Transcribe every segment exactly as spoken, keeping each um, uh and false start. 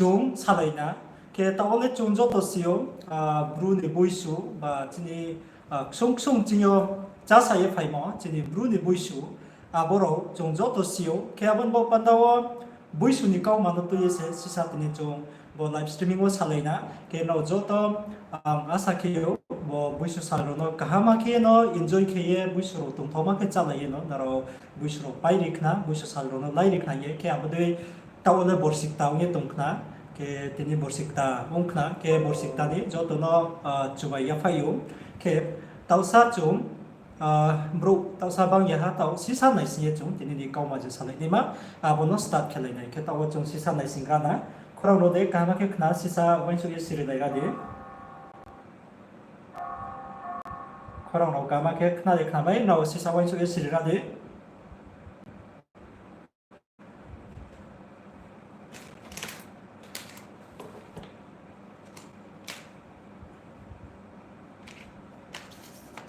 chung salai na. Khe taoh wo le chung joto si ou, Bru ni boisu ba chini ksung ksung ching yo chása ye phaimo chini Bru ni boisu, abo rao chung joto si ou. Khe abo ni bo panda wo boisu ni kauma no tui ye se sisa tini chung bo live streaming wo salai na. Khe nrao joto, ang asa khe ou, bo boisu sal rao no kaham khe no enjoy khe ye boisu rao tongthaoma khe chálai ye no nrao boisu rao pairi khna, boisu sal rao no lairi khna ye. Khe abo dei taoh wo le borsi kta ong ye tong khna, khe tini borsi kta ong khna, khe borsi kta ni joto no chubai yaphaih ou. Khe taohsa chung, brouh taohsa bang ya ha, taoh sisa naising ye chung tini ni kauma je salai naima, abo no start khelai nai. Khe taoh wo chung sisa naising ra na. Khorang rao de kaham khe khna, sisa uaingsouh ye sirilai ra di. Khorang rao kaham khe khna de khna mai, nrao sisa uaingsouh ye siri ra di.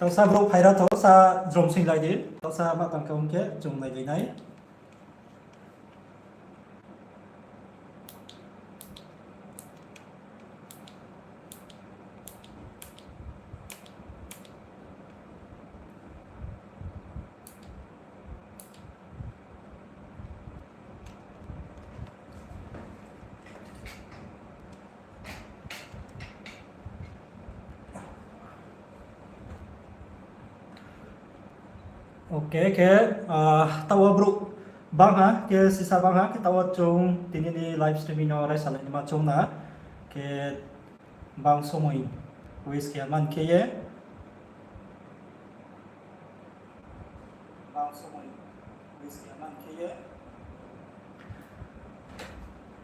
Taohsa brouh phai ra tho, sa jrom sing lai di, taohsa ma tang khe ong khe chung nailai nai. Ok, khe taoh wo brouh bang ha, khe sisa bang ha, khe taoh wo chung tini ni live streaming no raisa lai naima chung na, khe bang somoi waste khe man khe ye, bang somoi waste khe man khe ye.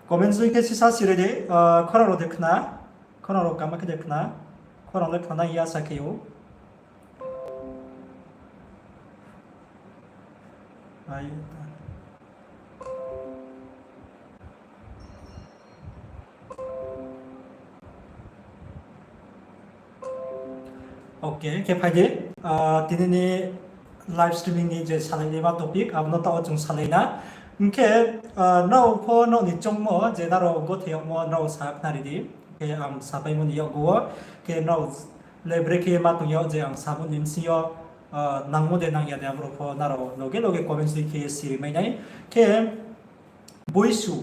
Comment soi khe sisa siri di, khorang rao de khna, khorang rao kaham khe de khna, khorang le khna nai ya sa khe ou. Ok, khe phai di, tini ni live streaming ni je salai naima topic, abo no taoh wo chung salai na. Hing khe, nrao pho nrao ni choungmo je nrao gothei yagmo nrao sa khnari di. Khe ang sapaimo ni yakgu wo, khe nrao le brekhe ma tong yag je ang samo ni bsing yo, nangmo de nang ya de, abo rao pho nrao loge loge comment soi khe siri mai nai. Khe boisu,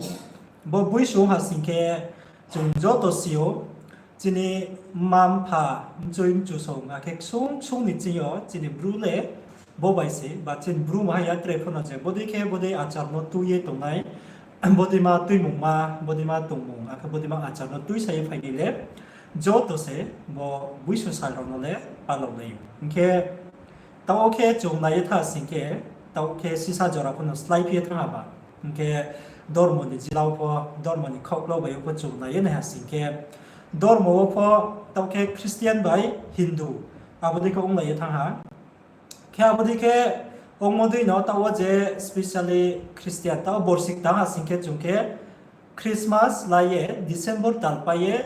bo boisu ha sing khe chung joto si ou, chini mma-mpha, mchoi mchusong, akhe ksung ksung ni ching yo chini Bru le bo bai se, ba chini Bru maha ya tre pho no je bodei khe bodei achar no tui ye tongnai, bodeima tuimungma, bodeima tongmung, akhe bodeima achar no tuisa ye phainai le, joto se bo boisu sal rao no le palao nai ou. Hing khe taoh wo khe chung nai ye tha sing khe, taoh khe sisa jora pho no slái phi ye thanng ha ba. Hing khe dormo ni jila wo pho, dormo ni khaukla bai yo pho chung nai ye nai ha sing khe, dormo wo pho taoh khe Christian bai Hindu, abo dei khe onglai ye thanng ha. Khe abo dei khe ongmo dei no taoh wo je specially Christian taoh borsi kta ha sing khe chung khe Christmas lai ye December tal pai ye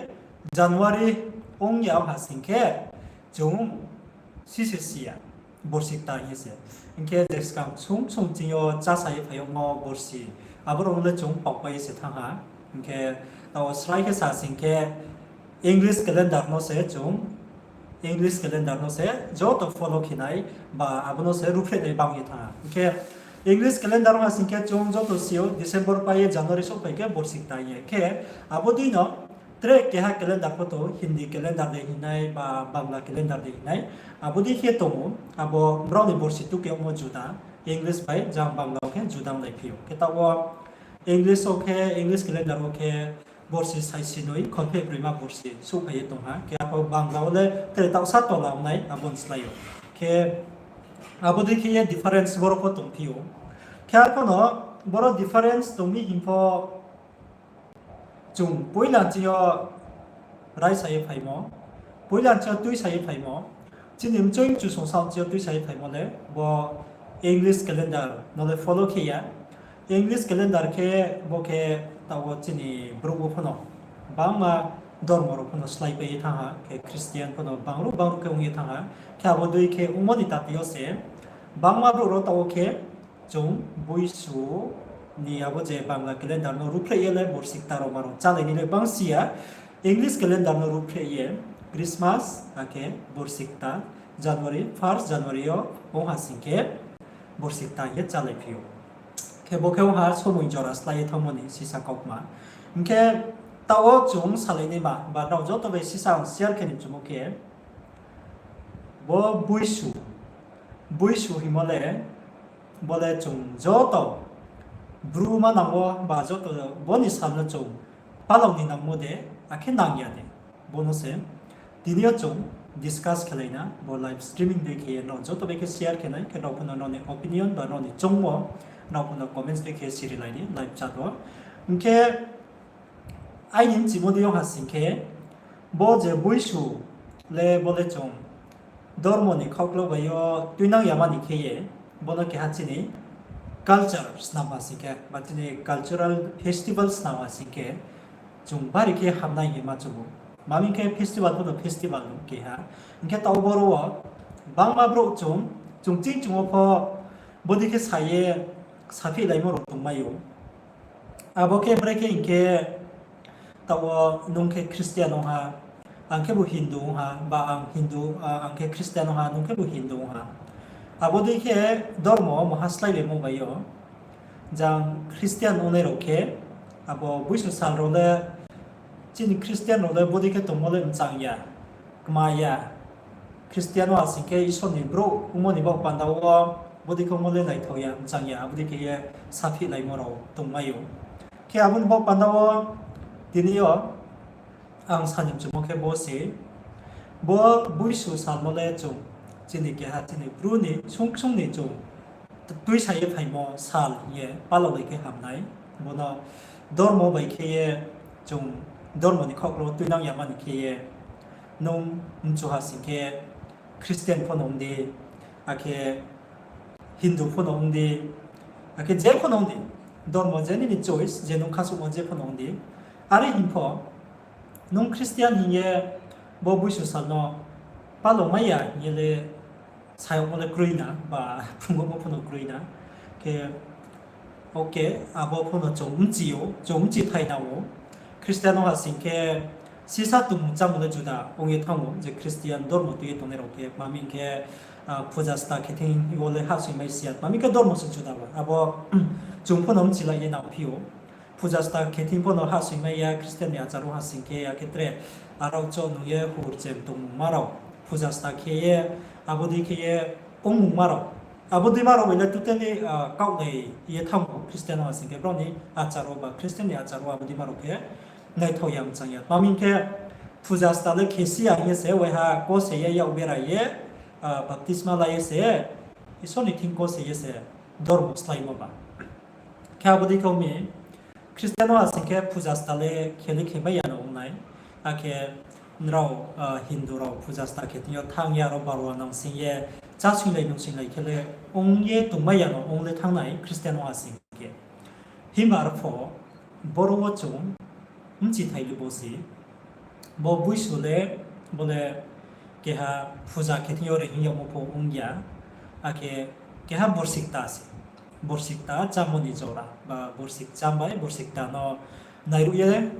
January ong ya ha sing khe chung sise si ya, borsi kta hing ye se. Hing khe je skang ksung ksung ching yo chása ye phai yagmo borsi, abo rao no le chung paopai ye se thanng ha. Hing khe taoh wo srai khe sa sing khe English calendar no se chung, English calendar no se joto follow khe nai, ba abo no se ruhphreh nai bang ye thanng ha. Hing khe English calendar ha sing khe chung joto si ou December pai ye January souhphai khe borsi kta hing ye. Khe abo dei no tre keha calendar pho tong, Hindi calendar de hing nai ba Bangla calendar de hing nai. Abo dei khe tong ou, abo brao ni borsi tuke yagmo juda, English bai jang Bangla wo khe juda onglai phi ou. Khe taoh wo English wo khe, English calendar wo khe borsi saisi noi, kholpheh broima borsi souhphai ye tong ha. Khe arpho Bangla wo le tre taohsa tola ong nai, abo ni slái ou. Khe abo dei khe ye difference boro pho tongphi ou. Khe arpho no boro difference tong mi hing pho chung poila ching yo raisa ye phaimo, poila ching yo tuisa ye phaimo, chini mchoi mchusong sa ching yo tuisa ye phaimo le bo English calendar no le follow khe ya. English calendar khe bo khe taoh wo chini brouh wo pho no bangma dormo rao pho no slái pai ye thanng ha, khe Christian pho no bangruh bangruh khe ong ye thanng ha. Khe abo dei khe ongmo ni tati yo se bangma brouh rao taoh wo khe chung boisu ni abo je Bangla calendar no ruhphreh ye le borsi kta rao ma rao chálai ni le bang si ya. English calendar no ruhphreh ye Christmas, akhe borsi kta, January, first January yo ong ha sing khe borsi kta hing ye chálaiphi ou. Khe bo khe ong ha somoi jora slái ye thanngmo ni sisa kaukma. Hing khe taoh wo chung salainaima ba nrao joto bai sisa ang share khe ni mchumo khe, bo Buisu, Buisu hingmo le, bo le chung joto Bru manang wo ba joto bo ni sal no chung palao ni nangmo de, akhe nang ya de. Bo no se tini yo chung discuss khelai na, bo live streaming dei khe ye nrao joto bai khe share khe nai, khe nrao pho no nrao ni opinion ba nrao ni choungmo, nrao pho no comments dei khe sirilai ni live chat wo. Hing khe aini mchimo dei ong ha sing khe, bo je Buisu le bo le chung dormo ni khauklo bai yo tuinang yama ni khe ye, bo no keha chini culture snam ha sing khe, ba chini cultural festival snam ha sing khe, chung bari khe hamnai hing ye ma chung ou. Mami khe festival pho no festival no keha. Hing khe taoh boro wo bangma brouh chung, chung ching chung wo pho bodei khe sa ye saphihlaimo rao tongmai ou. Abo khe brekhe hing khe, taoh wo nung khe Christian ong ha, ang khebu Hindu ong ha, ba ang Hindu, ang khe Christian ong ha, nung khebu Hindu ong ha. Abo dei khe dormo maha sláilaimo bai yo. Jang Christian ongnai rao khe, abo Buisu sal rao le, chini Christian rao le bodei khe tongmo le mchang ya, kma ya. Christian ong ha sing khe Isor ni brouh ongmo ni baoh panda wo bodei khe ongmo le naithao ya, mchang ya, abo dei khe ye saphihlaimo rao tongmai ou. Khe abo ni baoh panda wo tini yo ang sa ni mchumo khe bo se, bo Buisu salmo le chung chini keha chini Bru ni sungsung ni chung tuisa ye phaimo sal hing ye palao bai khe hamnai. Bo no dormo bai khe ye, chung dormo ni khauklo tuinang yama ni khe ye, nung mchu ha sing khe Christian pho no ong di, akhe Hindu pho no ong di, akhe je pho no ong di, dormo je nini choice, je nung khasuhmo je pho no ong di. Are hing pho, nung Christian hing ye bo Buisu sal no palao mai ya hing ye le sayagmo le kroi na, ba phrungmo pho no kroi na. Khe, okay, abo pho no chung mchi ou, chung mchi thai nang ou. Christian ong ha sing khe sisa tongmung chámung le juda ong ye thanng ou, je Christian dormo tui ye tongnai rao khe, mami khe, puja sta khe thing yo le hahsoingmai si ya, mami khe dormo se juda ba. Abo chung pho no mchilai ye nangphi ou. Puja sta khe thing pho no hahsoingmai ya, Christian ni achar ong ha sing khe, akhe tre arao cho nung ye hur chem tongmungma rao, puja sta khe ye, abo dei khe ye ongmungma rao, abo deima rao bai le totally kaohlai ye thanng ou, Christian ong ha sing khe brao ni achar wo ba Christian ni achar wo abo deima rao khe naithao ya, mchang ya. Mami khe puja sta le khe si ya hing ye se waiha kose ye yak bera ye, baptisma la ye se, Isor ni thing kose ye se dormo sláimo ba. Khe abo dei khe ong mi, Christian ong ha sing khe puja sta le khe le khe mai ya no ong nai. Akhe nrao, Hindu rao puja sta khe thing yo thanng ye, aro barwa nang sing ye, chásoinglai nungsoinglai khe le ong ye tongmai ya no ong le thanng nai, Christian ong ha sing khe. Himba arpho boro wo chung mchithai le bo se, bo Buisu le, bo le keha puja khe thing yo reing yagmo pho ong ya, akhe keha borsi kta se. Borsi kta chámo ni jora, ba borsi kcham bai borsi kta no nairuh ye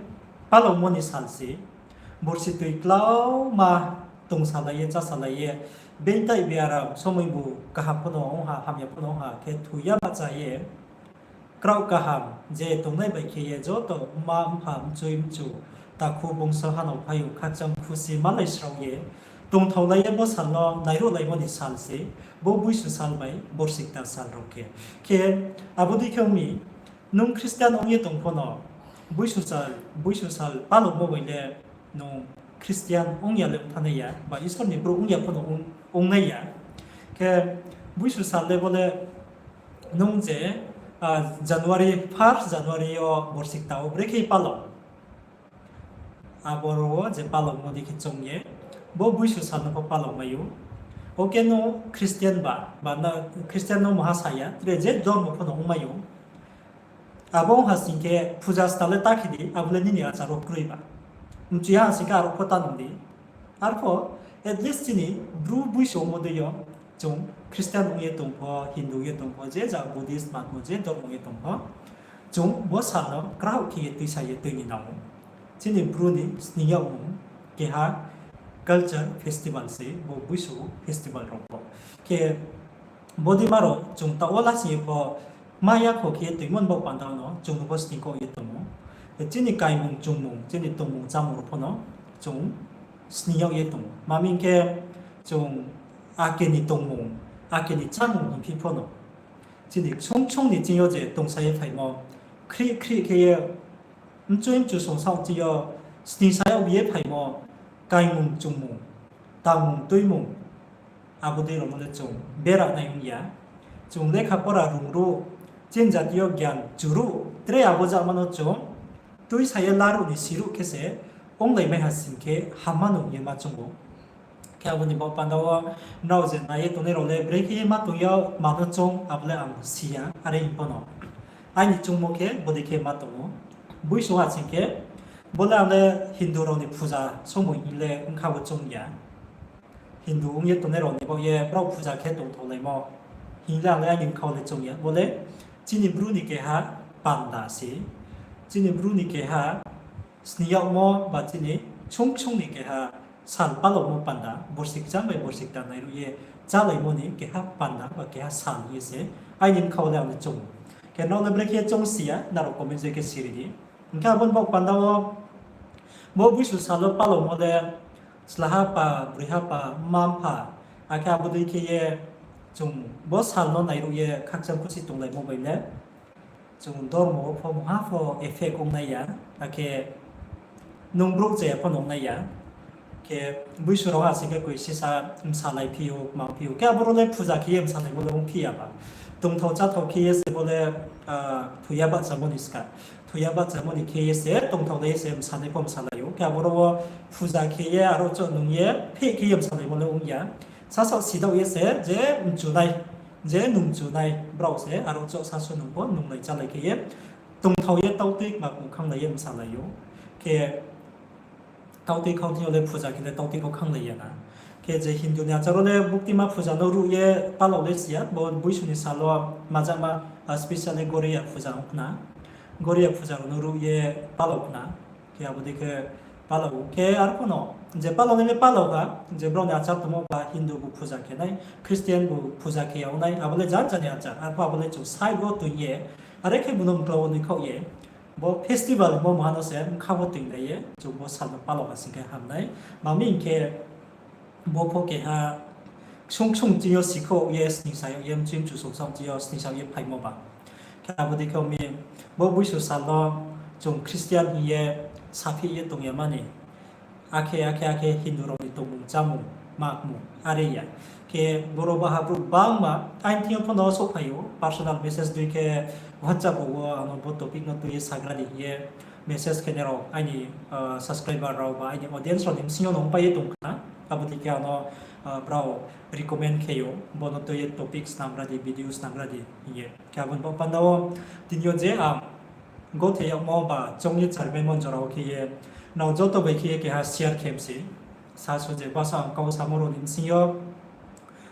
palaomo ni sal se. Borsi toi klauma tongsalai ye, chásalai ye, beintai biaram, somoibu kaham pho no ong ha, hamya pho no ong ha, khe thoi ya bahcha ye, kraoh kaham je tongnai bai khe ye joto mma, mpha, mchoi, mchu, takhu, bongso, hanao, phaiyong, khakchang, khusi, malai srao ye tongthaolai ye bo sal no nairuhlaimo ni sal se, bo Buisu sal bai borsi kta sal rao khe. Khe abo dei khe ong mi, nung Christian ong ye tong pho no, Buisu sal, Buisu sal palaumo bai le nung Christian ong ya le ong thanai ya, ba Isor ni brouh ong ya pho no ong, ong nai ya. Khe Buisu sal le bo le nung je, January first January yo borsi kta wo brekhe palau. Aboro wo je palaumo dei khe choung ye, bo Buisu sal no pho palau mai ou. O khe no Christian ba, ba na Christian no maha sa ya, tre je dormo pho no ong mai ou. Abo ong ha sing khe puja sta le ta khe di, abo le nini achar wo kroi ba. Mchuya ha sing khe aro pho ta nung di. Arpho, at least chini Bru Buisu ongmo dei yo, chung Christian ong ye tong pho, Hindu ong ye tong pho, je ja Buddhist manmo je dormo ong ye tong pho, chung bo sal no kraoh khe ye tuisa ye tui ni nang ou. Chini Bru ni sning yagmung keha culture festival se bo Buisu festival rao pho. Khe bodei ma rao chung taoh wo lasing ye pho ma yakho khe ye tuimo ni baoh panda no chung no pho sning khaoh ye tong ou. Chini kaimung chungmung, chini tongmung chámung rao pho no chung sning yag ye tong ou. Ma mi hing khe chung ake ni tongmung, ake ni chámung hing phi pho no chini ksung ksung ni ching yo je tongsa ye phaimo, khrih khrih khe ye mchoi mchu songsa ching yo sning sa yag ye phaimo, kaimung chungmung, tangmung tuimung, abo dei rao no le chung bera nai ong ya. Chung lekha pora rung ruh, chini jati yo gyan chu ruh, tre abo jama no chung tuisa ye laruh ni siruh khe se onglai mai ha sing khe hamma nung ye ma choung ou. Khe abo ni baoh panda wo nrao je nai ye tongnai rao le brekhe ye ma tong ya, ma no choung, abo le ang si ya, are hing pho no. Aini choungmo khe bodei khe ma tong ou. Buisu ha sing khe, bo le ang le Hindu rao ni phuja somoi hing le bkha wo choung ya. Hindu ong ye tongnai rao ni baoh ye brao phuja khe tongthaolaimo hing le ang le aini bkha wo le choung ya. Bo le chini Bru ni keha panda se. Chini Bru ni keha sning yagmo ba chini ksung ksung ni keha sal palaumo panda, borsi kcham bai borsi kta nairuh ye chálaimo ni keha panda ba keha sal hing ye se aini bkha wo le ang le choung ou. Khe nrao le brekhe choung si ya, nrao comment je khe siri di. Hing khe abo ni baoh panda wo bo Buisu sal wo palaumo le chlaha pa, broiha pa, mma mpha, akhe abo dei khe ye chung bo sal no nairuh ye khakchang khusi tonglaimo bai le chung dormo wo pho mungha pho effect ong nai ya, akhe nung brouh chaya pho nung nai ya. Khe Buisu rao ha sing khe koi sisa bsalai phi ou, kmang phi ou. Khe aboro le phuja khe ye bsalaimo le ong phi ya ba. Tongthao cháthao khe ye se bo le, ah, thoiya bahchamo ni ska. Thoiya bahchamo ni khe ye se tongthao lai ye se bsanai pho bsalai ou. Khe aboro wo phuja khe ye aro choh nung ye pheh khe ye bsalaimo le ong ya. Sasaoh sidaoh ye se je mchu nai, je nung chu nai, brao se aro choh sasu nung pho nunglai chálai khe ye tongthao ye tautui kma kmu khanglai ye bsalai ou. Khe tautui khangthing yo le phuja khe le tautui pho khanglai ya na. Khe je Hindu ni achar wo le buktima phuja no ruh ye palao le si ya, bo Buisu ni sal wo majama, ah, specially Goriya phuja ong khna. Goriya phuja rao no ruh ye palao khna. Khe abo dei khe palao ou. Khe arphuh no je palao nai le palao kha, je brao ni achar tongmo ba Hindu bu phuja khe nai, Christian bu phuja khe ya ong nai, abo le janja ni achar. Arphuh abo le chung side wo toing ye, are khe bo no mklau wo nuikhaoh ye, bo festival hingmo mungha no se bkha wo toinglai ye chung bo sal no palao ha sing khe ham nai. Ma mi hing khe bo pho keha ksung ksung ching yo sikhouh ye sningsa yag ye, mchoi mchu songsa ching yo sningsa yag ye phaimo ba. Khe abo dei khe mi bo Buisu sal no chung Christian hing ye saphih ye tong ya mani. Akhe, akhe, akhe Hindu rao ni tongmung, chámung, makmung, are ya. Khe boro baha brouh bangma aini thing yo pho no souhphai ou, personal message dei khe WhatsApp wo ang no bo topic no tui ye sagra di hing ye message khe nai rao, aini, ah, subscriber rao ba aini audience rao ni bsing yo no ongpai ye tong khna. Abo dei khe ang no, ah, brao recommend khe ou, bo no tui ye topic snamgra di, video snamgra di hing ye. Khe abo ni baoh panda wo tini yo je ang gothe yagmo ba choung ye charimaimo jora wo khe ye, nrao joto bai khe ye keha share khe mi se. Sasu je basa ang kau samo rao ni bsing yo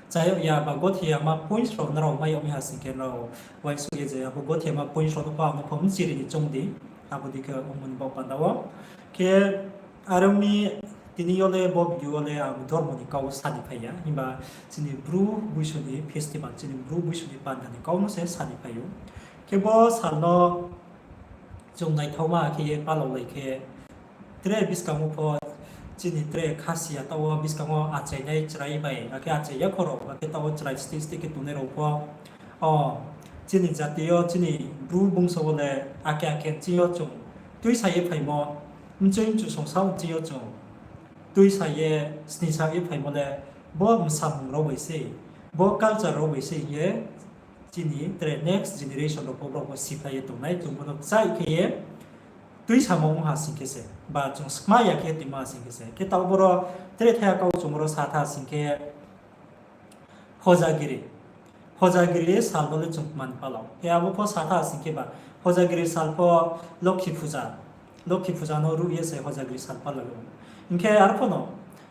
chayag ya ba gothe yama points rao nrao mai yag mi ha sing khe nrao uaingsouh ye je abo gothe yama points rao no pho ang no pho mchiri ni choung di. Abo dei khe ongmo ni baoh panda wo. Khe are ong mi tini yo le bo video wo le ang dormo ni kau sa ni phai ya. Himba chini Bru Buisu ni festival, chini Bru Buisu ni panda ni kau no se sa ni phai ou. Khe bo sal no chung naithaoma khe ye palaolai khe, tre buskang wo pho chini tre khasi ya taoh wo buskang wo achainai chrai bai, akhe achai ya khoro, akhe taoh wo chrai state state khe tongnai rao pho. O, chini jati yo, chini Bru bungso wo le ake ake ching yo chung tuisa ye phaimo, mchoi mchu songsa ching yo chung tuisa ye, sningsa ye phaimo le bo bsamung rao bai sei, bo culture rao bai sei hing ye chini tre next generation rao pho brao pho siphlai ye tongnai, chung bo no kchaih khe ye tuisamo ong ha sing khe se, ba chung skma ya khe tuimo ha sing khe se. Khe taoh boro tre thaiha kau chung boro sa tha sing khe, Hojagiri. Hojagiri sal bo le chung kman palao. Khe abo pho sa tha sing khe ba, Hojagiri sal pho Lokhi Puja. Lokhi Puja no ruh ye se Hojagiri sal palao ou. Hing khe arphuh no,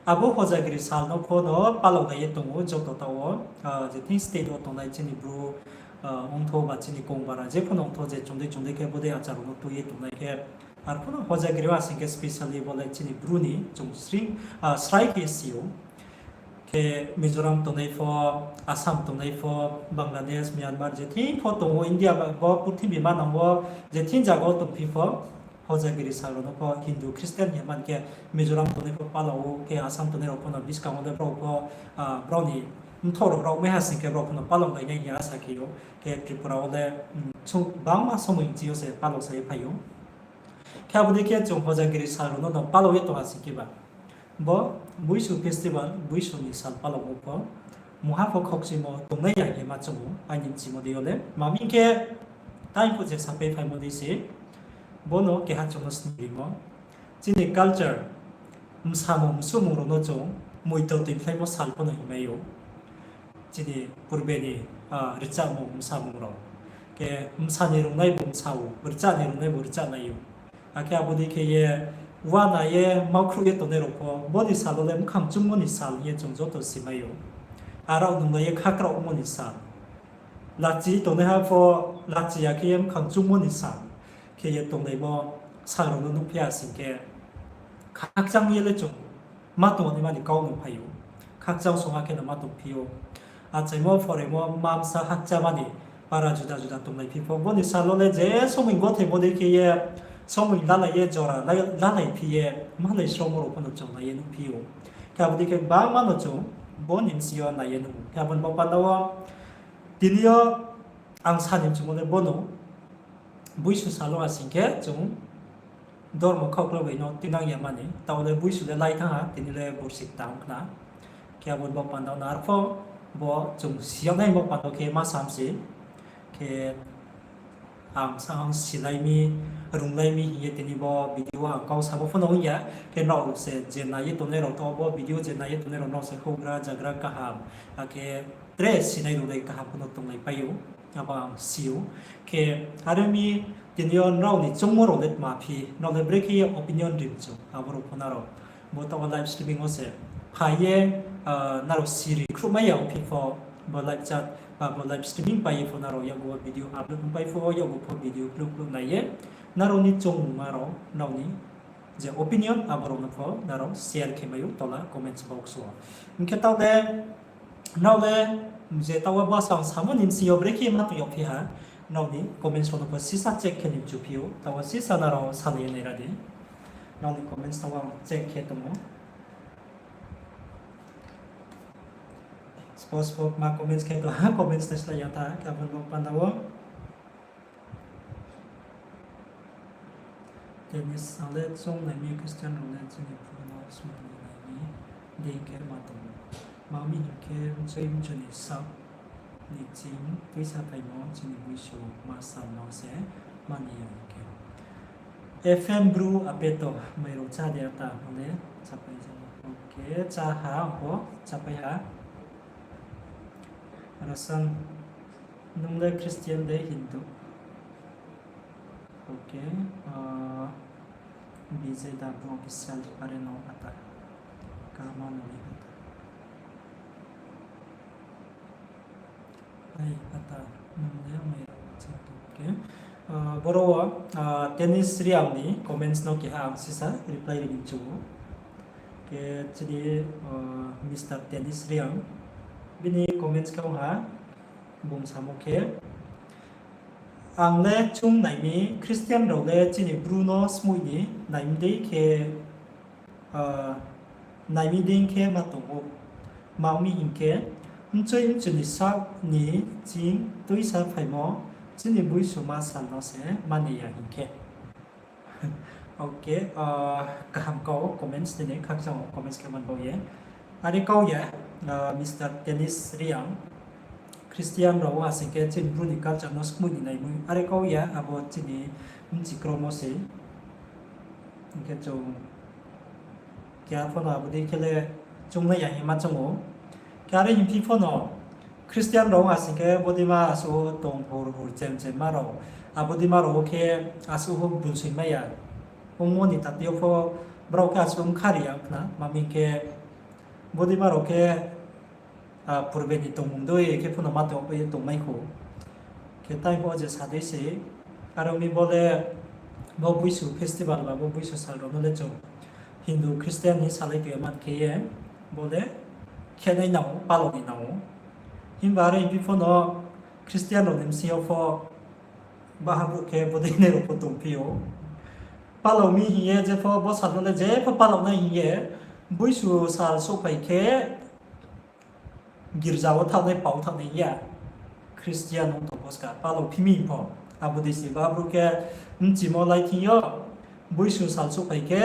abo Hojagiri sal no pho no palao lai ye tong ou, joto taoh wo, ah, je thing state wo tongnai chini Bru, ongtho ba chini kongbara je pho no ongtho je chungdei chungdei khe bodei achar rao no tui ye tongnai khe. Arphuh no Hojagiri wo asing khe specially bo le chini Bru ni chung sring, srai khe si ou. Khe Mizoram tongnai pho, Assam tongnai pho, Bangladesh, Myanmar, je thing pho tong ou, India ba bo purthimbi manang wo je thing zaga wo tongphi pho, Hojagiri sal rao no pho Hindu, Christian hing ye man khe Mizoram tongnai pho palao ou, khe Assam tongnai rao pho no buskang wo le brao pho, brao ni mthoh rao brao maiha sing khe brao pho no palao lainai hing ye asa khe ou. Khe Tripura wo le, chung bangma somoi chini yo se palao sa ye phai ou. Khe abo dei khe chung Hojagiri sal rao no no palao ye tong ha sing khe ba, bo Buisu festival, Buisu ni sal palao ou pho, mungha pho khaukchimo tongnai ya hing ye ma chung ou, aini bchimo dei yo le. Tma hing khe, tai phuh je sapai phaimo dei se, bo no keha chung no sni rimo. Chini culture, msamung msuhmung rao no chung moito tuiphlaimo sal pho no hingmai ou. Chini purbe ni, rchahmung msamung rao. Khe msa ni rungnai bo msa ou, rchah ni rungnai bo rchahnai ou. Akhe abo dei khe ye, uana ye, maukhruh ye tongnai rao pho, bo ni sal wo le mkhang chungmo ni sal hing ye chung joto simai ou. Arao nunglai ye khakraomo ni sal. Lachi tongnaiha pho, lachi ya khe ye mkhang chungmo ni sal. Khe ye tonglaimo sal rao no nuhphi ya sing khe, khakchang ye le chung ma tongnaima ni kau no phai ou. Khakchang songha khe no ma tongphi ou. Achaimo phoraimo mamsa hakchama ni para juda juda tonglaiphi pho, bo ni sal wo le je somoi gothe bo dei khe ye, somoi lalai ye jora lalai phi ye, malai sromo rao pho no chung nai ye nuhphi ou. Khe abo dei khe bangma no chung bo ni bsing yo nai ye nuh ou. Khe abo ni bo panda wo tini yo ang sa ni mchumo le bo no, Buisu sal wo asing khe chung dormo khaukla bai no tinang ya mani, taoh le Buisu le lai thanng ha, tini le borsi kta ong khna. Khe abo ni bo panda wo no arpho bo chung si yag nai bo panda wo khe ma sam se. Khe ang sa ang silai mi, runglai mi hing ye tini bo video wo ang kau samo pho no ong ya. Khe nrao se je nai ye tongnai rao, taoh bo video je nai ye tongnai rao nrao se houhgra jagra kaham, akhe tre sinai rao le kaham pho no tonglaipai ou, abo ang si ou. Khe are mi tini yo nrao ni choungmo rao le tma phi, nrao le brekhe ye opinion ri mchu, abo rao pho nrao bo taoh wo live streaming wo se phai ye, nrao siri khruhmai ya ongphi pho, bo live chat ba bo live streaming pai ye pho nrao yakgu wo video upload ongpai pho, yakgu pho video kluk kluk nai ye, nrao ni choungmungma rao, nrao ni je opinion, abo rao no pho nrao share khe mai ou tola comments box wo. Hing khe taoh le, nrao le, je taoh wo bsa ang samo ni bsing yo brekhe ma tong yagphi ha, nrao ni comments rao no pho sisa check khe ni mchuphi ou, taoh wo sisa nrao salai ye naira di. Nrao ni comments taoh wo ang check khe tong ou. Spo spo ma comments khe tong ha, comments naislai ya tha, khe abo ni bo panda wo. Tenis ang le choung nai mi Christian rao le chini Bru no smai ni nai mi dei khe ma tong ou. Ma mi hing khe mchoi mchu ni sak ni ching tuisa phaimo chini Buisu ma sal no se mani ya hing khe. F M Bru apeto mai rao chá de ata ang le chápai ja. Ok, chá ha ang pho, chápai ha. Rasan, nung le Christian de Hindu? Ok, B J W official are no ata. Kaham no ni ata. Ai, ata, nung le mai rao chá tong khe. Boro wo, Tenis Reang ni comments no keha ang sisa reply ri ni chu ou. Khe chini, Mister Tenis Reang, bini comments khe ong ha, bung samo khe, ang le chung nai mi Christian rao le chini Bru no smoih ni nai mi dei khe, nai mi dei khe ma tong ou. Ma ong mi hing khe, mchoi mchu ni sak ni ching tuisa phaimo chini Buisu ma sal no se mani ya hing khe. Ok, kaham kau comments tini khakchang wo comments khe man bau ye. Are kau ye, Mister Tenis Reang, Christian rao asing khe chini Bru ni culture no skmui ni nai mi. Are kau ye, abo chini bchi kromo se. Hing khe chung keha pho no abo dei khe le chungnai ya hing ma chung ou. Khe are hing phi pho no Christian rao asing khe bodeima asuh tong hor hor chem chem ma rao. Abo deima rao wo khe asuh ho bunsoing mai ya. Ongmo ni tati yo pho brao khe asuh bkha ri ya khna. Ma mi khe bodeima rao khe, purbe ni tongmung dei khe pho no ma tong ye tongmai khou. Khe tai pho je sa dei se, aro mi bo le bo Buisu festival ba bo Buisu sal rao no le chung Hindu Christian ni salai tong man khe ye, bo le khenai nang ou, palao ni nang ou. Himba are phi pho no Christian rao ni bsing yo pho baha brouh khe bodei nai rao pho tongphi ou. Palao mi hing ye jepho bo sal no le jepho palao nai hing ye, Buisu sal souhphai khe girza wo thanng nai, pau thanng nai ya. Christian ong tong pho ska, palao phi mi pho. Abo dei se ba brouh khe bchimo lai thing yo, Buisu sal souhphai khe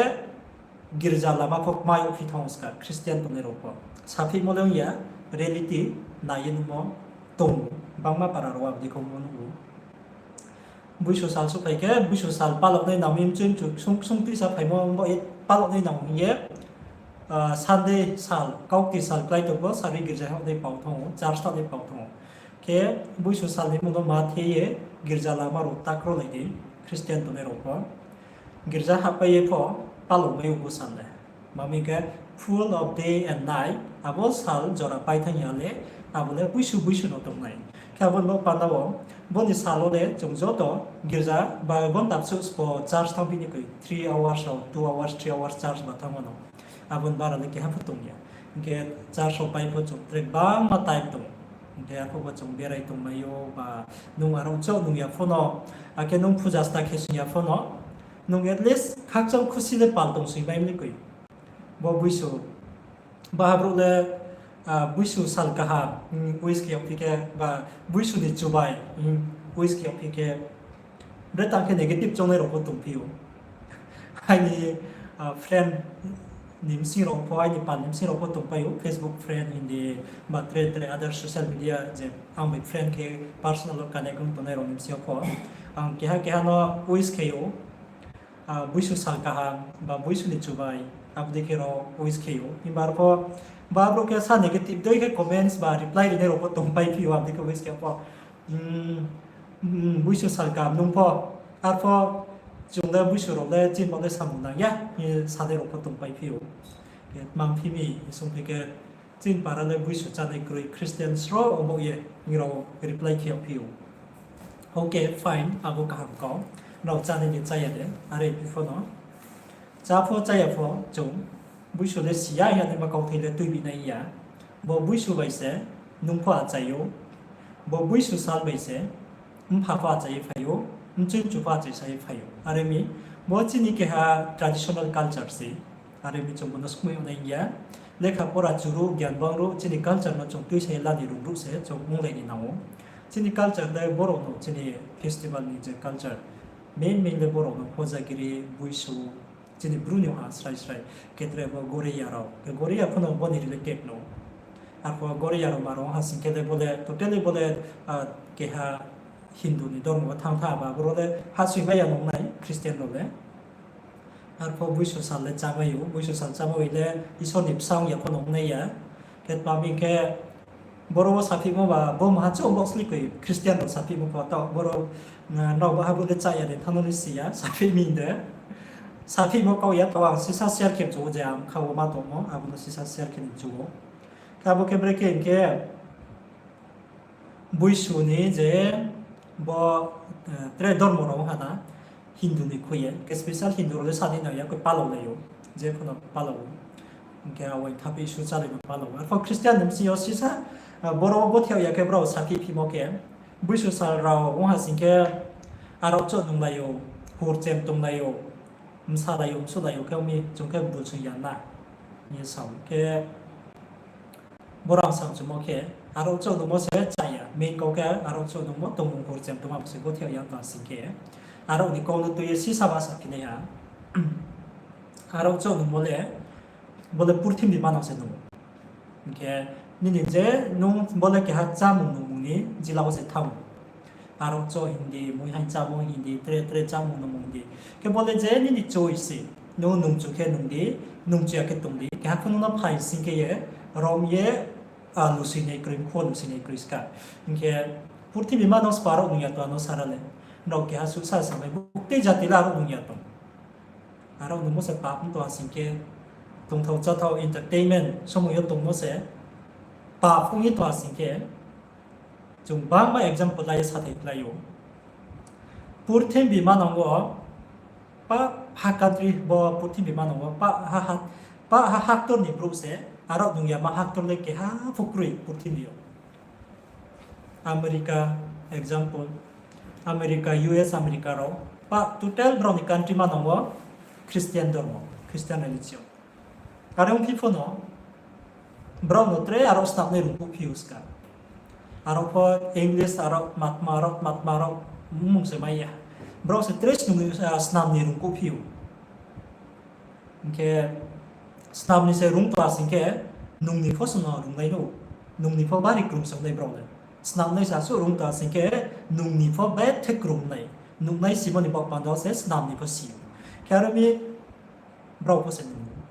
girza lama pho kmai yagphi thanng ou ska, Christian tongnai rao pho. Saphimo le ong ya, reality nai ye nuhmo tong ou, bangma para rao abo dei khe ongmo nuh ou. Buisu sal souhphai khe, Buisu sal palao nai nang mi mchoi mchu ksung ksung tuisa phaimo bo ye palao nai nang hing ye, Sunday sal, kaukti sal klái tong pho, sarui girza thanng nai pau thanng ou, church thanng nai pau thanng ou. Khe Buisu sal ni mmung no ma the ye girza lama rao ta krolai di, Christian tongnai rao pho. Girza hahpai ye pho palao mai ou bo sal le. Mami khe full of day and night, abo sal jora pai thanng ya le, abo le Buisu Buisu no tongnai. Khe abo ni bo panda wo, bo ni sal wo le chung joto girza ba bo ni tabsuh spo church thanngphi ni koi, three hours rao, two hours, three hours church ba thanngmo no. Abo ni bara le keha pho tong ya. Hing khe church rao pai pho chung tre bangma time tong ou. Hing khe arphuh bo chung berai tongmai ou ba nung aro chouh nung ya pho no, akhe nung puja sta khe sing ya pho no, nung at least khakchang khusi le pal tong sing mai ni koi. Bo Buisu, baha brouh le, Buisu sal kaham wish khe yagphi khe, ba Buisu ni chubai wish khe yagphi khe, bre tang khe negative choungnai rao pho tongphi ou. Aini friend ni bsing rao pho, aini pal ni bsing rao pho tongpai ou, Facebook friend hing di, ba tre tre other social media je ang bai friend khe personal wo connect ong tongnai rao ni bsing yo pho ang keha keha no wish khe ou. Buisu sal kaham ba Buisu ni chubai, abo dei khe rao wish khe ou. Himba arpho ba brouh khe sa negative dei khe comments ba reply rinai rao pho tongpai phi ou, abo dei khe wish khe pho. Buisu sal kaham nung pho, arpho chung le Buisu rao le chini bo le samung nang ya, sanai rao pho tongpai phi ou. Khe tmang phi mi, sungphi khe chini para le Buisu chánai kroi, Christian sro ongbo ye, hing rao reply khe yagphi ou. Okay, fine, abo kaham kau. Nrao chánai de chá ya de, are phi pho no. Chá pho chá ya pho chung, Buisu le si ya hing ye naima kauthai le tuibi nai ya. Bo Buisu bai se nung pho achai ou. Bo Buisu sal bai se mpha pho achai ye phai ou, mchoi mchu pho achai sa ye phai ou. Are mi, bo chini keha traditional culture se. Are mi chung bo no skmoi yag nai ya. Lekha pora chu ruh, gyan bang ruh, chini culture no chung tuisa ye la ni rung ruh se chung onglai ni nang ou. Chini culture le brao no chini festival ni je culture, main main le brao no Hojagiri, Buisu, chini Bru ni ha srai srai, khe tre bo Goreya rao. Khe Goreya pho no bo ni related no. Arpho Goreya rao ma rao ha sing khe le bo le totally bo le keha Hindu ni dormo wo thanng tha ba, boro le hahsoingmai ya nung nai Christian rao le. Arpho Buisu sal le chámai ou, Buisu sal chámai le Isor ni bsa ong ya pho no ong nai ya. Khe tma hing khe, boro wo saphihmo ba, bo maha chouh bo sli koi Christian rao saphihmo pho taoh, boro, nrao baha bo le chá ya de thanng no le si ya, saphih mi de. Saphihmo kau ya taoh ang sisa share khe chu ou je ang kha wo ma tongmo, abo no sisa share khe ni chu ou. Khe abo khe brekhe hing khe, Buisu ni je bo, tre dormo rao ha na, Hindu ni khui ye, khe special Hindu rao le sa ni nang ya khe palao lai ou, je pho no palao ou. Hing khe awaing thaphi su chálai no palao ou. Arpho Christian ni bsing yo sisa, boro wo gothe ya khe brao saphih phimo khe, Buisu sal rao ong ha sing khe, arao chouh nunglai ou, hur chem tonglai ou, bsalai ou, bsulai ou khe ong mi chung khe bulsing ya na. Hing ye sa ou khe, Borao samchumo khe, arao chouh nungmo se chá ya, main kau khe arao chouh nungmo tongmung hur chem tongma bo se gothe ya tong sing khe, arao ni kau no tui ye sisa ma saphi nai ha. Arao chouh nungmo le, bo le purthimbi manang se nung ou. Hing khe, nini je nung bo le keha chámung nungmung ni jila wo se thanng ou. Arao chouh hing di, muihaing chámung hing di, tre tre chámung nungmung hing di. Khe bo le je nini choice se, nung nungchu khe nung di, nungchu ya khe tong di. Keha khe nung no phai sing khe ye, rom ye, lusoinai kroi, mkhu lusoinai kroi ska. Hing khe, purthimbi manang se arao nung ya tong, ano sara le. Nrao keha suhsa samai, buktei jati le arao nung ya tong. Arao nungmo se pap ong tong ha sing khe, tongthao cháthao entertainment somoi yo tongmo se pap ong ye tong ha sing khe, Chung bangma example lai ye sathai klái ou. Purthimbi manang wo, pa ha country bo purthimbi manang wo, pa ha, pa ha haktor ni brouh se, aro nung yama haktor le keha pho kroi purthimbi yo. America, example, America, U S America rao, pa total brao ni country manang wo Christian dormo, Christian religion. Are ongphi pho no, brao no tre aro snamnai rungkuh phi ou ska. Aro pho English aro matma aro, matma aro mung se mai ya. Brao se tre snung, snam ni rungkuh phi ou. Hing khe snam ni se rung tong ha sing khe, nung ni pho sung no rungnai no, nung ni pho bari krung se ong nai brao le. Snamnai se asuh rung tong ha sing khe, nung ni pho bethe krung nai. Nungnai simo ni baoh panda se snam ni pho si ou. Khe aro mi brao pho se nung ou.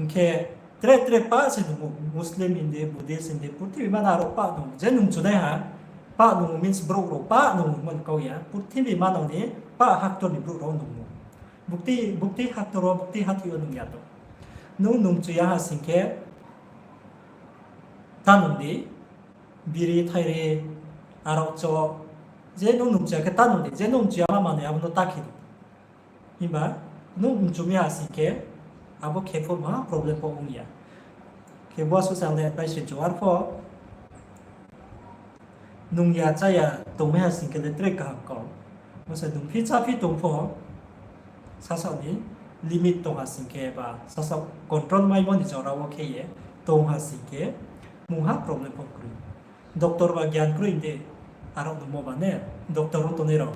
Hing khe tre tre pah se nung ou, Muslim hing di, Buddhist hing di, purthimbi manang aro pah nung ou. Je nung chunaiha, pah nung ou means brouh rao pah nung ou hingmo ni kau ya, purthimbi manang ni pah haktor ni brouh rao nung ou. Bukti, bukti haktor wo, bukti hathi wo nung ya tong. Nung nung chuya ha sing khe, ta nung di, biri, thairi, arao cho, je nung nung chuya khe ta nung di, je nung chuya ma manoi abo no ta khe di. Himba nung mchu mi ha sing khe, abo khe pho ma problem pho ong ya. Khe bo asuh se ang le advice ri chu, arpho nung ya chá ya tongmai ha sing khe le tre kaham kau. Bo se nungphi cháphi tong pho, sasaoh ni limit tong ha sing khe ba sasaoh control maimo ni jora wo khe ye tong ha sing khe mungha problem pho kroi. Doctor ba gyan kroi de, aro nungmo ba ne, doctor ong tongnai rao.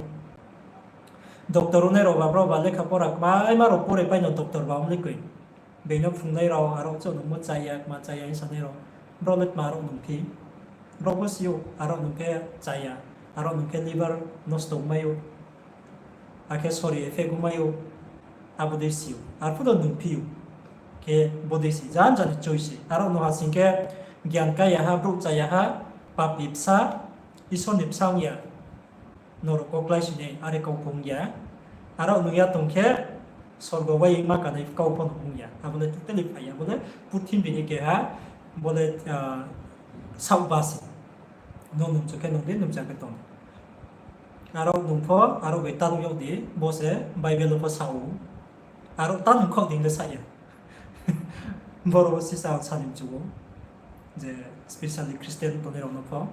Doctor ongnai rao ba brao ba lekha pora kmaima rao pore pai no doctor ba ong le kroi. Being no phrungnai rao, aro chouh nungmo chá ya, kma chá ya hing sanai rao. Brao le kma aro nungphi. Brao pho si ou, aro nung khe chá ya, aro nung khe liver nosto ongmai ou. Akhe sori effect ongmai ou. Abo dei si ou. Arphuh no nungphi ou. Khe bo dei si, jan jani choice se. Aro nung ha sing khe gyan kái ya ha, brouh chá ya ha, papi bsa, Isor ni bsa ong ya. Norok wo kláisoing nai, are kau pho ong ya. Aro nung ya tong khe, sorgo wai ma kanai kau pho no ong ya. Abo le totally phai ya. Bo le purthimbi ni keha, bo le, saohba se. Nung nung chu khe nung di, nung cha khe tong. Aro nung pho, aro bai ta nung yag di, bo se Bible wo pho sa ou. Aro ta nung khaoh di hing le sa ya. Boro wo sisa ang sa ni mchu ou. Je specially Christian tongnai rao no pho.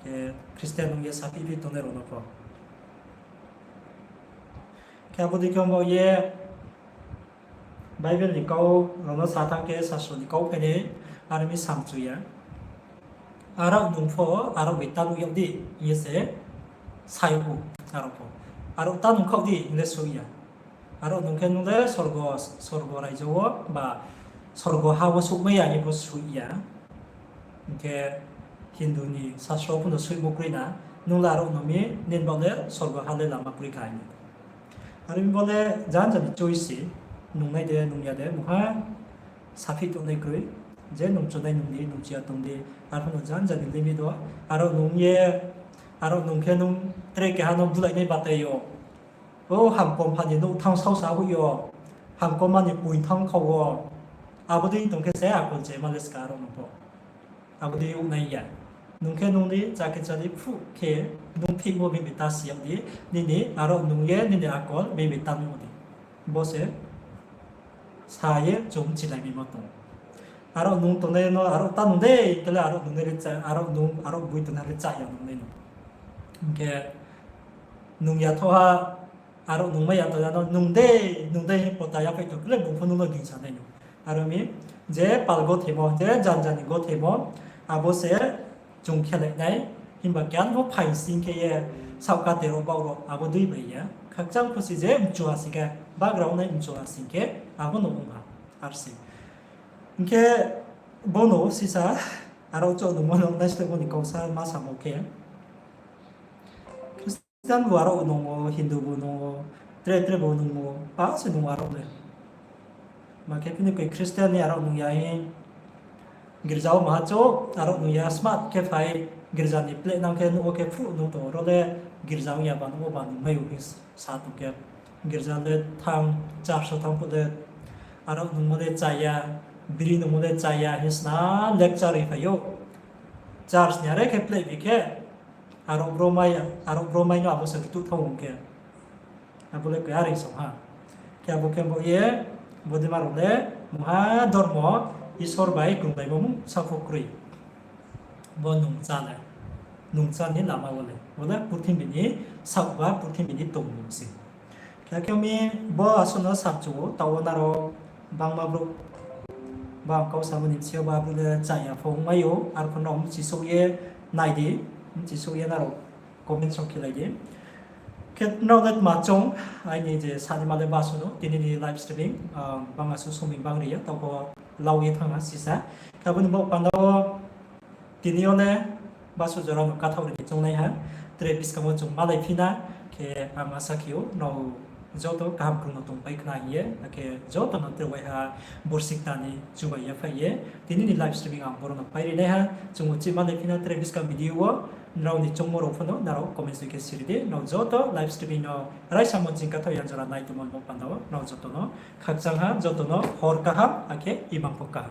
Khe Christian ong ye saphiphi tongnai rao no pho. Khe abo dei khe ongmo ye Bible ni kau rao no sa thanng khe sastro ni kau phai nai, aro mi samchu ya. Aro nung pho, aro bai ta nung yag di hing ye se sa yag ou, aro pho. Aro ta nung khaoh di hing le soi ya. Aro nung khe nung le sorgo, sorgo raijo wo ba sorgo ha wo souhmai ya hing ye pho soi ya. Hing khe Hindu ni sastro pho no soimo kroi na, nung le aro nung mi, nini baoh le sorgo ha le lama kroi kha hing ye. Aro mi bo le jan jani choice se, nungnai de, nung ya de, mungha saphih tongnai kroi, je nung chunai nung di, nung chuya tong di, arphuh no jan jani limit wo, aro nung ye, aro nung khe nung tre keha no bulai nai batai yo. O hamkom ha ni nouh thanng sao sa hoih yo, hamkom ma ni poing thanng khao wo, abo dei tong khe se akol je ma le ska aro nung pho. Abo dei ong nai ya. Nung khe nung di, chá khe chá di, phuh khe nung phihmo bini ta si yag di, nini aro nung ye nini akol bini ta nung di. Bo se sa ye chung chilai bimo tong. Aro nung tongnai no aro ta nung de, khe le aro nung nai le chá, aro nung, aro boi tongnai le chá ya nung nai no. Hing khe nung ya tho ha, aro nung mai ya tho ya no, nung de, nung de hing pota ya phai tong khe le bung pho nung no gingsa nai no. Aro mi je pal gothemo, je jan jan ni gothemo, abo se chung khelai nai, himba keha pho phaing sing khe ye saohkate rao baoh rao abo dei bai ya. Khakchang pho se je mchu ha sing khe, background nai mchu ha sing khe, abo no ong ha, ar se. Hing khe bo no sisa, aro chouh nungmo no naislehmo ni kau sa ma samo khe. Christian bu aro nung ou, Hindu bu nung ou, tre tre bu nung ou, pa se nung aro le. Ma khe phini khe Christian ni aro nung ya hing, girza wo maha chouh aro nung ya smart khe phai, girza ni plate nang khe nuh wo khe phruh nung tong, ro le girza ong ya ba nuh wo ba nung mai ou hing sa tong khe. Girza le thanng, church wo thanng phuh le, aro nungmo le chá ya, biri nungmo le chá ya hing sna lecture ri phai ou. Church ni are khe plehbi khe, aro bro mai, aro bro mai no abo se ktuh thang ong khe. Abo le koi are song ha. Khe abo khe bo ye, bodima rao le, mungha dormo, Isor bai krunglaimo mung sapho kroi. Bo nungcha le, nungcha ni lama wo le. Bo le purthimbi ni, saoh ba purthimbi ni tongmung se. Khe khe mi bo asuh no samchu ou, taoh wo nrao bangma brouh, bang kau samo ni bsing yo ba brouh le chaya pho ongmai ou, arphuh nrao bchisouh ye nai di, bchisouh ye nrao comment rao khelai di. Khe nrao le tma choung, aini je sanima le basu no, tini ni live streaming, ah, bang asuh somoi bang ri ya, taoh pho lau ye thanng ha sisa. Khe abo ni bo panda wo, tini yo le basu jora no kathaoh ri ni choungnai ha, tre buskang wo chung malai phi na, khe ang asa khe ou, nrao joto kaham krung no tongpai khna hing ye, akhe joto no tre waiha borsi kta ni chubai yaphai ye, tini ni live streaming ang boro no pai ri nai ha, chung uchih malai phi na tre buskang video wo, nrao ni choungmo rao pho no nrao comment soi khe siri di, nrao joto live streaming no raisa mo ching kathaoh yang jora nai tongmo ni bo panda wo, nrao joto no khakchang ha, joto no hor kaham, akhe imang pho kaham.